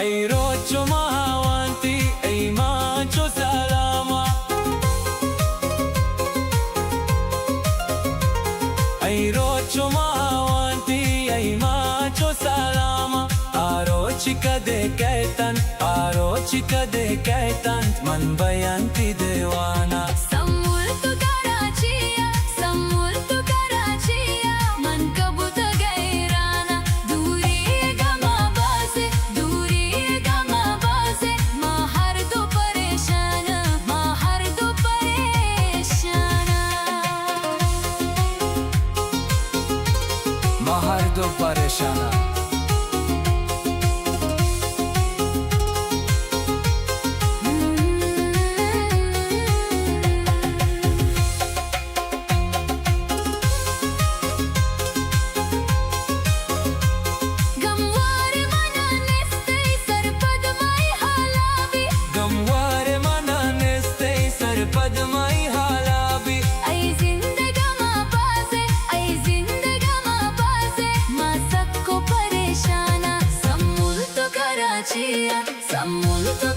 اے روچ چو ماہ وانتی، اے ماہ چو سلام ءَ۔ اے روچ چو ماہ وانتی، اے ماہ چو سلام ءَ۔ آ روچ کدے کئیت اَنت، آ روچ کدے کئیت اَنت، من بینتی دیوان ءَ۔ سمول تو کراچی ءَ، سمول تو کراچی ءَ، من کبوتگ حیران ءَ۔ دوری ءِ گم ءَ بازیں، دوری ءِ گم ءَ بازیں، ما ہر دو پریشان ءَ، ما ہر دو پریشان ءَ۔ ما ہر دو پریشان ءَ۔ گموار من ءَ نیست ئے سرپد مئی حالا بی۔ گموار من ءَ نیست ئے سرپد مئی حالا بی۔ اے زند ءِ گم ءَ بازیں، اے زند ءِ گم ءَ بازیں، ما سک ءُ پریشان ءَ۔ سمول تو کراچی ءَ، سمول تو